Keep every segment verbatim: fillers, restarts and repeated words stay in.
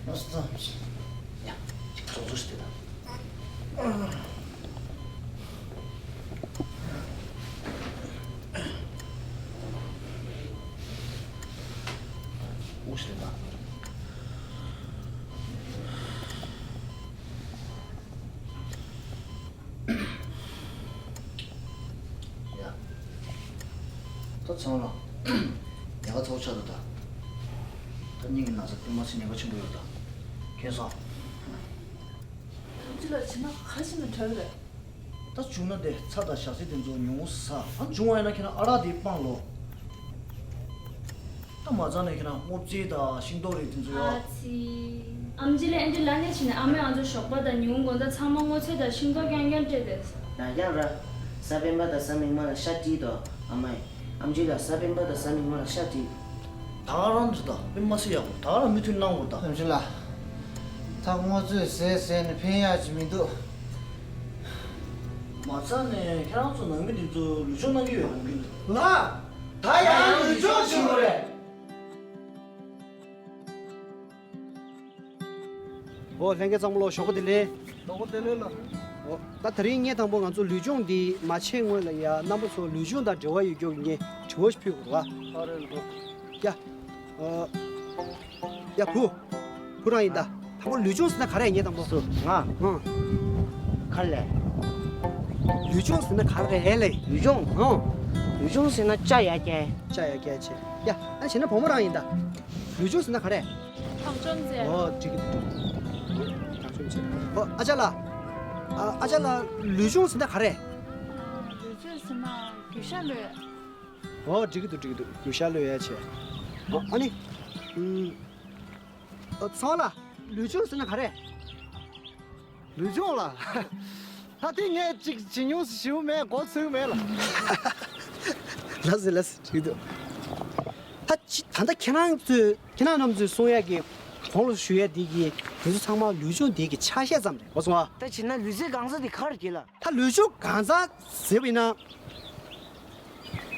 ཨ་ཙམ་ཞིག་ཡ། ཅིག་ཙོག་ཙོག་ཞིག་དེ་དང་། ཨུ་ཞིག་དེ་དང་། ཡ། ད་ཚང་མ་ལ་ཉེན་ཁ་ཚ་པོ་ཆགས་འདུག་ད། ད་སྙིང་གི་ན་ཚ་དཔེ་མ་སྲིད་ཉེན་ཁ་ཆེན་པོ་ཡོད་ད། མཁྱེན་སོང་། ཐམས་ཅད་ལ་བྱས་ན་ག་རེ་བྱས་ན་དྲག་གི་རེད། ད་བྱུང་ན་དེ་ཚྭ་དང་ཞག་ཚི་དེ་ཚོ་ཉུང་ངུ་ཟ། ཨ་བྱུང་བ་ཡིན་ན་ཁྱེད་རང་ཨ་རག་དེ་སྤང་ལོ། ད་མ་ཚང་ནས་ཁྱེད་རང་སྔོ་ཚལ་དང་ཤིང་ཏོག་རིགས་དེ་ཚོ་ཡོད། ཨ་ཙི། ཨམ་ཆི་ལ་ཨེ་འདྲ་ལབ་ནས་བྱས་ནས་ཨ་མས་ང་ཚོ་ཞོགས་པ་དང་ཉིན་གུང་དགོང་དག་ཚང་མ་སྔོ་ཚལ་དང་ཤིང་ཏོག་རྐྱང་རྐྱང་སྤྲད་དེ། ན་རྐྱང་ར། གཟའ་སྤེན་པ་དང་གཟའ་མིག་དམར་ལ་ཤ་སྤྲད་དོ། ཨ་མ་ཡིས། ཨམ་ཆི་ལ་གཟའ་སྤེན་པ་དང་གཟའ་མིག་དམར་ལ་ཤ་སྤྲད། ད་ག་རང་རེད་ད། དཔེ་མ་སྲིད་ཡག་པོ། ད་ག་རང་མོས་མཐུན་གནང་དགོས་ད། ཨམ་ཆི་ལ། ད་སྔོ་ཚལ་ཟས་ཟས་ནས་ཕན་ཡག་ཅིག་མི་འདུག་མ་ཚད་ནས་ཁྱེད་རང་ཚོ་ནང་མི་འདི་ཚོ་ལུས་སྦྱོང་གནང་གི་ཡོད་ལབ་ཀྱི་འདུག་ལགས། ད་ཡང་ལུས་སྦྱོང་བྱེད་དགོས་རེད། ཨོ་ལྷན་རྒྱས་ཚང་མ་ལོ་ཞོགས་པ་བདེ་ལེགས། ཞོགས་པ་བདེ་ལེགས་ལགས། ཨོ་ད་དེ་རིང་ངས་དང་པོ་ང་ཚོ་ལུས་སྦྱོང་འདི་མ་བྱེད་སྔོན་ལ་ཡ་རྣམ་པ་ཚོ་ལུས་སྦྱོང་དང་འབྲེལ་བ་ཡོད་རྒྱུ་ངས་དྲི་བ་ཞིག་ཕུལ་དགོས་རེད་བ། ཨ་རེད་ལགས། ཡ། ཨོ། ཡ་བུ། བུ་རང་ཡིན་ད། དང་པོ་ལུས་སྦྱོང་ཟེར་ན་ག་རེ་ངས་དང་པོ། སུ་ང་། ཨང་། ག་རེ་ལས། ལུས་སྦྱོང་ཟེར་ན་ག་རེ་ལས། ལུས་སྦྱོང་། ཨང་། ལུས་སྦྱོང་ཟེར་ན་ཅ་ཡ་རྒྱལ། ཅ་ཡ་རྒྱལ་བྱས། ཡ། ཨ་བྱས་ན་བུ་མོ་རང་ཡིན་ད། ལུས་སྦྱོང་ཟེར་ན་ག་རེ། དྲག་སྦྱོང་ཟེར། ཨོ་འགྲིག་གི་འདུག་དྲག་སྦྱོང་བྱས། ཨོ་ཨ་ཅག་ལགས། ཨ་ཨ་ཅག་ལགས་ལུས་སྦྱོང་ཟེར་ན་ག་རེ། ལུས་སྦྱོང་ཟེར་ན་རྒྱུ་ཤ་གློད། ཨོ་འགྲིག་གི་འདུག་འགྲིག་གི་འདུག་རྒྱུ་ཤ་གློད་ཡ་བྱས། ཨོ་ཨ་ནི། ཨུམ། ཨོ་ཚང་ལ་ལུས་སྦྱོང་ཟེར་ན་ག་རེ། ལུས་སྦྱོང་ལ། ད་དེ་ངས་ཅིག་ཇི་ཉུང་ཞིག་ཞིབ་མེད་མགོ་ཚོས་མེད་ལ། ལགས་སེ་ལགས་སེ་འགྲིག་འདུག་ད་ཅི་ད་ལྟ་ཁྱེད་རང་ཚོས་ཁྱེད་རང་རྣམ་ཚོས་གསུང་ཡག་གི་གོང་ལ་ཞུ་ཡག་འདི་གི་དེ་ཚོ་ཚང་མ་ལུས་སྦྱོང་འདི་གི་ཆ་ཤས་ཙམ་རེད་གོ་སོང་ཨ། ད་བྱས་ན་ལུས་རྩལ་གང་ཟག་འདི་ག་རེ་གྱིས་ལ། ད་ལུས་སྦྱོང་གང་ཟག་ཟེར་བ་ཡིན་ན།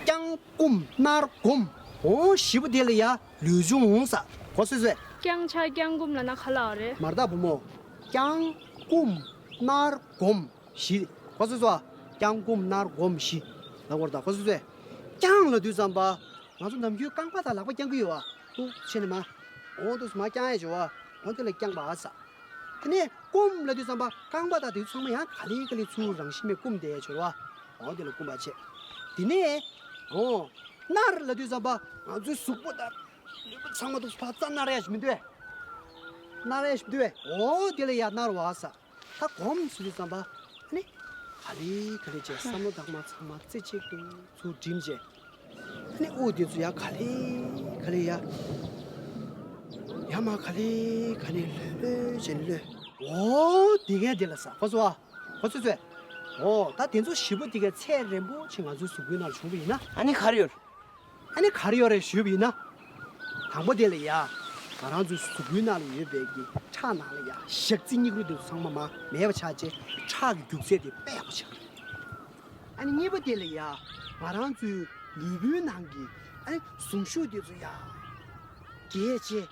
བརྐྱང་བསྐུམ་མནར་སྒོམ། འོ་བཞི་པོ་དེ་ལ་ཡ་ལུས་སྦྱོང་ཟེར་གོ་སོང་ཟེར། བརྐྱང་ཕྱག་བརྐྱང་བསྐུམ་ལབ་ན་ག་ལབ་རེད། མར་ད་བུ་མོ། བརྐྱང་བསྐུམ་མནར་སྒོམ་བཞི། གོ་སོང་ཟེར། བརྐྱང་བསྐུམ་མནར་སྒོམ་བཞི། ལབ་དགོས་རེད་ད་གོ་སོང་ཟེར། བརྐྱང་ལབ་དུས་ཙམ་པ། ང་ཚོ་ནམ་རྒྱུན་རྐང་པ་དང་ལག་པ་བརྐྱང་གི་ཡོད་བ། འདུག་བྱས་ནས་མ། འོ་འདུག་མ་བརྐྱང་ཡ་བྱེད་བ། འོ་དེ་ལ་བརྐྱང་པ་ཟེར། དེ་ནས་སྐུམ་ལབ་དུས་ཙམ་པ་རྐང་པ་དང་དེ་ཚོ་ཚང་མ་ཡང་ག་ལེ་ག་ལེ་ཚུར་རང་བཞིན་མེད་སྐུམ་བསྡད་ཡ་བྱེད་རོ། འོ་དེ་ལ་སྐུམ་པ་བྱེད། དེ་ནས། འོ། མནར་ལབ་དུས་ཙམ་པ་ང་ཚོའི་གཟུགས་པོ་དང་ལུས་པོ་ཚང་མ་འདུག་ཕར་རྩ་མནར་ཡ་ཞིག་མི་འདུག་གས། མནར་ཡ་ཞིག་མི་འདུག་གས། འོ་དེ་ལ་ཡ་མནར་བ་ཟེར། ད་སྒོམ་ཟེར་དུས་ཙམ་པ། ཨ་ནི། ག་ལེ་ག་ལེ་བྱས་བསམ་བློ་དང་མ་ཚང་མ་རྩེ་གཅིག་ཏུ་ཚུར་བསྒྲིམས་བྱས། ཨ་ནི་དབུགས་དེ་ཚོ་ཡ་ག་ལེ་ག་ལེ་ཡ། ཡ་མ་ག་ལེ་ག་ལེ་ལྷོད་ལྷོད་བྱས་ནས་གློད། འོ་དེ་གས་དེ་ལ་ཟེར་གོ་སོང་ཨ། གོ་སོང་ཟེར། འོ་ད་དེ་ཚོ་བཞི་པོ་དེ་གས་ཚད་རན་པོ་ཆེ་ང་ཚོའི་གཟུགས་པོའི་ནང་ལ་བྱུང་བ་ཡིན་ན། ཨ་ནི་ག་རེ་ཡོད། ཨ་ནི་ག་རེ་ཡོད་རེད་ཞུས་པ་ཡིན་ན། དང་པོ་དེ་ལ་ཡ། ང་རང་ཚོའི་གཟུགས་པོའི་ནང་ལ་ཡོད་པའི་གི་ཁྲག་ནང་ལ་ཡ་ཞག་རྩི་སྙིགས་རོ་དེ་ཚོ་ཚང་མ་མ་མེད་པ་ཆགས་རྗེས་ཁྲག་གི་རྒྱུག་ཚད་དེ་དཔེ་ཡག་པོ་ཆགས། ཨ་ནི་གཉིས་པ་དེ་ལ་ཡ། ང་རང་ཚོའི་ལུས་པོའི་ནང་གི་ཨ་ནི་ཟུངས་ཤུགས་དེ་ཚོ་ཡ། རྒྱས་རྗེས།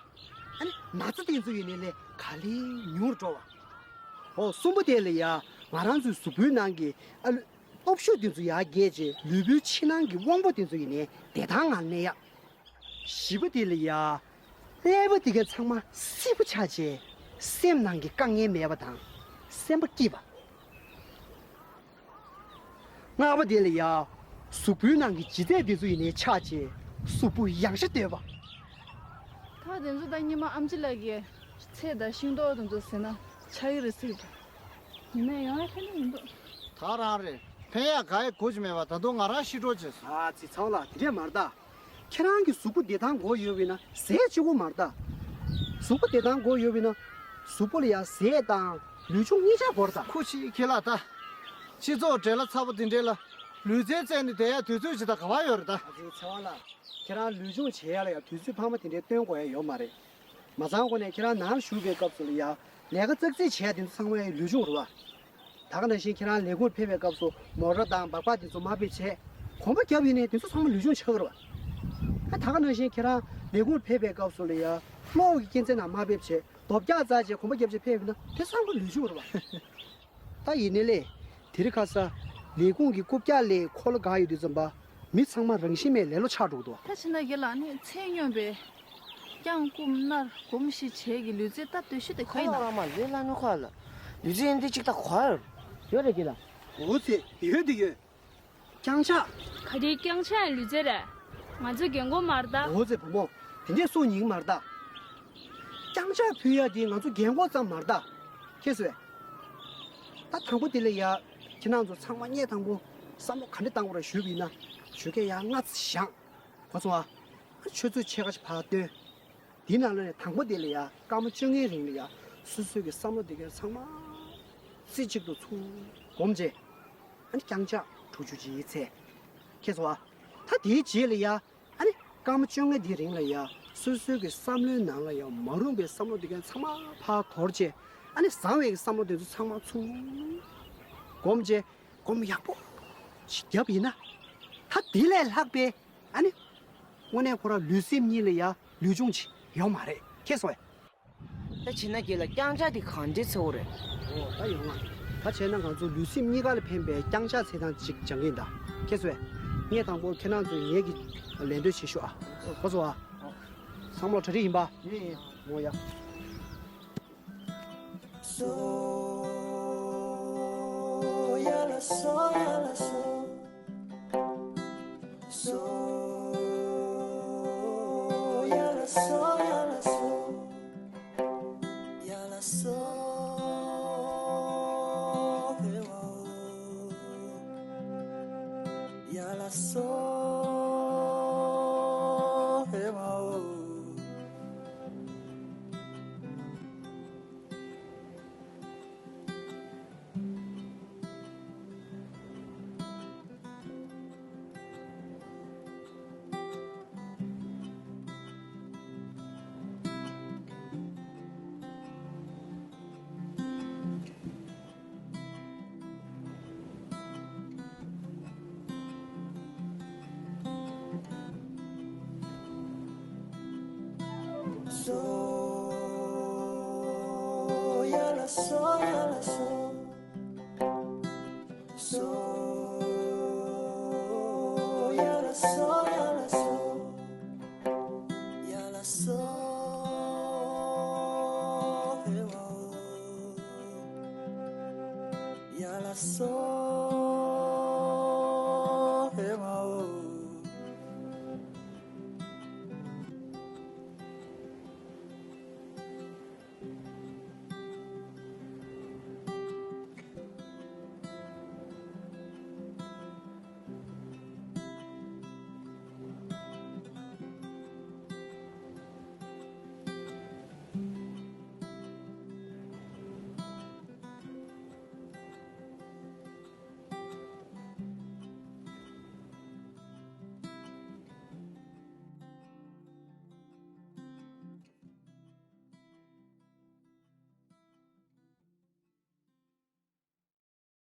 ཨ་ནི་ན་ཚ་དེ་ཚོ་ཡིན་ནའི་ལས་ག་ལེ་ཉུང་རུ་འགྲོ་བ། འོ་གསུམ་པ་དེ་ལ་ཡ། ང་རང་ཚོའི་གཟུགས་པོའི་ནང་གི་ཨ་ལུ། སྟོབས་ཤུགས་དེ་ཚོ་ཡར་རྒྱས་རྗེས་ལུས་པོའི་ཕྱི་ནང་གི་དབང་པོ་དེ་ཚོ་ཡིན་ནའི་བདེ་ཐང་ངང་གནས་ཡག་བཞི་པ་དེ་ལ་ཡ། ཀླད་པ་དེ་ག་ཚང་མ་བསིལ་པོ་ཆགས་རྗེས་སེམས་ནང་གི་དཀའ་ངལ་མེད་པ་དང་སེམས་པ་སྐྱིད་པ། ལྔ་པ་དེ་ལ་ཡ། གཟུགས་པོའི་ནང་གི་ལྗིད་ཚད་དེ་ཚོ་ཡིན་ནའི་ཆགས་རྗེས་གཟུགས་པོ་ཡང་ཤ་དོད་པ། ད་དེ་ཚོ་ད་སྔོན་མ་ཨམ་ཆི་ལགས་ཀྱིས་ཚལ་དང་ཤིང་ཏོག་དེ་ཚོ་ཟས་ན་ཆགས་ཀྱི་རེད་ཟེར་གི་འདུག་ཡིན་ན་ཡང་ཧ་ལས་མི་འདུག་ད་རང་རེད། ཕན་ཡག་ག་ཡེ་གོ་གི་མེད་པ་ད་དུང་ང་རང་ཤི་འགྲོ་བྱས་སོང་། ཨ་ཙི་ཚང་ལ་དེ་འདྲས་མ་རེད་ད། ཁྱེད་རང་གི་གཟུགས་པོ་བདེ་ཐང་དགོས་ཡོད་པ་ཡིན་ན་ཟས་གཅིག་པོ་མ་རེད་ད། གཟུགས་པོ་བདེ་ཐང་དགོས་ཡོད་པ་ཡིན་ན། གཟུགས་པོ་ལ་ཡ་ཟས་དང་ལུས་སྦྱོང་གཉིས་ཆ་དགོས་རེད་ད། ཁུ་ཆི་ཁྱི་ལ་ད། སྤྱི་ཚོགས་བྲེལ་བ་ཚ་པོ་དེ་འདྲས་ལ་ལུས་རྩལ་རྩེད་ནས་བསྡད་ཡ་དུས་ཚོད་ཅིག་ད་ག་བ་ཡོད་རེད་ད། ཨ་ཙི་ཚང་ལ། ཁྱེད་རང་ལུས་སྦྱོང་བྱེད་ཡ་ལ་ཡ་དུས་ཚོད་ཕངས་པ་དེ་འདྲས་སྟོན་དགོས་ཡ་ཡོད་མ་རེད། མ་ཚང་གོང་ནས་ཁྱེད་རང་ནང་བཞུགས་པའི་སྐབས་སུ་ལ་ཡ། ལས་ཀ་ཙག་ཙིག་བྱས་དེ་ཚོ་ཚང་མ་ཡང་ལུས་སྦྱོང་རེད་བ། ད་ག་ནང་བཞིན་ཁྱེད་རང་ལས་ཁུངས་ཕེབས་པའི་སྐབས་སུ་མོ་ཊ་དང་སྦག་སྦག་དེ་ཚོ་མ་ཕེབས་བྱས། གོམ་པ་བརྒྱབ་ཡིན་ནའི་དེ་ཚོ་ཚང་མ་ལུས་སྦྱོང་ཆགས་ཀྱི་རེད་བ། ཨ་ད་ག་ནང་བཞིན་ཁྱེད་རང་ལས་ཁུངས་ཕེབས་པའི་སྐབས་སུ་ལ་ཡ། གློག་གི་རྐྱེན་རྩ་ནང་མ་ཕེབས་བྱས། རྡོ་བཀྱག་བཙལ་བྱས་གོམ་པ་བརྒྱབ་བྱས་ཕེབས་ན་དེ་ཚང་མ་ལུས་སྦྱོང་རེད་བ། ད་ཡིན་ནའི་ལས། དེ་རིང་ཁ་སང་ལས་ཁུངས་ཀྱི་རྐུབ་བཀྱག་ལས་འཁོར་ལོ་འགག་ཡོད་དུས་ཙམ་པ། མི་ཚང་མ་རང་བཞིན་མེད་ལེ་ལོ་ཆགས་འགྲོ་གི་འདུག་ད་ཕྱི་ན་དགེ་ལགས་ནི་ཚེ་སྙོམས་པའི་རྐྱང་བསྐུམ་ནར་སྒོམ་ཞིག་བྱས་ཀྱི་ལུས་རྩལ་སྟབས་བདེ་ཤོས་དེ་ག་ཡིན་ན། ཁོ་རང་མ་ལས་སླ་ནོ་ཁ་ལ། ལུས་རྩལ་འདི་ཅིག་ད་ག་ཡོད། ཡོད་རེད་དགེ་ལགས། འོ་ཙི་ཡོད་དེ་ཡོད། རྐྱང་ཕྱག་ག་རེའི་རྐྱང་ཕྱག་ཡང་ལུས་རྩལ་རེད། ང་ཚོ་རྒན་གོག་མ་རེད་ད། འོ་ཙི་བུ་མོ། དེ་འདྲས་སུ་ཉིན་མ་རེད་ད། རྐྱང་ཕྱག་ཕུལ་ཡ་དེ་ང་ཚོ་རྒན་གོག་ཙམ་མ་རེད་ད། ཁྱེད་ཚོས། ད་དང་པོ་དེ་ལ་ཡ། ཁྱེད་རང་ཚོ་ཚང་མ་སྔོན་དང་པོ་བསམ་བློ་ག་འདྲ་བཏང་དགོས་རེད་ཞུས་པ་ཡིན་ན། ཞོགས་ཀས་ཡར་སྔ་ཙམ་བཞེངས། གོ་སོང་ཨ། ཆུ་ཚོད་ཕྱེད་ཀ་ཞིག་ཕར་བཏོན། དེའི་ནང་ལ་ནས་དང་པོ་དེ་ལ་ཡ་སྐར་མ་བཅོ་ལྔའི་རིང་ལ་ཡ་སོ་སོའི་གི་བསམ་བློ་དེ་གའི་ཚང་མ་རྩེ་གཅིག་ཏུ་ཚུར་སྒོམ་བྱས། ཨ་ནི་རྐྱང་ཕྱག་དྲུག་ཅུ་ཅིག་བྱས། ཁྱེད་ཚོ་ཨ། ད་དེའི་རྗེས་ལ་ཡ། ཨ་ནི་སྐར་མ་བཅོ་ལྔ་དེའི་རིང་ལ་ཡ་སོ་སོའི་གི་བསམ་བློའི་ནང་ལ་ཡ་མ་རུངས་པའི་བསམ་བློ་དེ་གའི་ཚང་མ་ཕར་དོར་བྱས། ཨ་ནི་བཟང་བའི་གི་བསམ་བློ་དེ་ཚོ་ཚང་མ་ཚུར་སྒོམ་བྱས། སྒོམ་ཡག་པོ་ཞིག་བརྒྱབ་ཡིན་ན། ད་དེ་ལས་ལྷག་པའི། ཨ་ནི། དངོས་གནས་ཁོ་རང་ལུས་སེམས་གཉིས་ལ་ཡ་ལུས་སྦྱོང་ཅིག་ཡོད་མ་རེད། ཁྱེད་སོང་ཨེ། ད་བྱས་ན་རྒན་ལགས་རྐྱང་ཕྱག་དེ་གང་འདྲས་ཚེ་བོ་རེད། འོ་ད་ཡོང་ང་། ད་བྱས་ན་ང་ཚོ་ལུས་སེམས་གཉིས་ཀ་ལ་ཕན་པའི་རྐྱང་ཕྱག་འཚོལ་སྟངས་ཅིག་སྦྱང་གི་ཡིན་ད། ཁྱེད་སོང་ཨེ། ངས་དང་པོ་ཁྱེད་རང་ཚོའི་ངེད་ཀྱི་ལན་འདོད་བྱེད་ཤོག་ཨ། གོ་སོང་ཨ། བསམ་བློ་གྲ་སྒྲིག་ཡིན་པ། ཡིན་ཡིན། འོ་ཡ། So, ya la so, ya la so. So, ya la so, ya la so. Ya la so, he wa. Ya la so, he wa. So, ya la so, ya la so. So, ya la so, ya la so. Ya la so, he wa. Ya la so.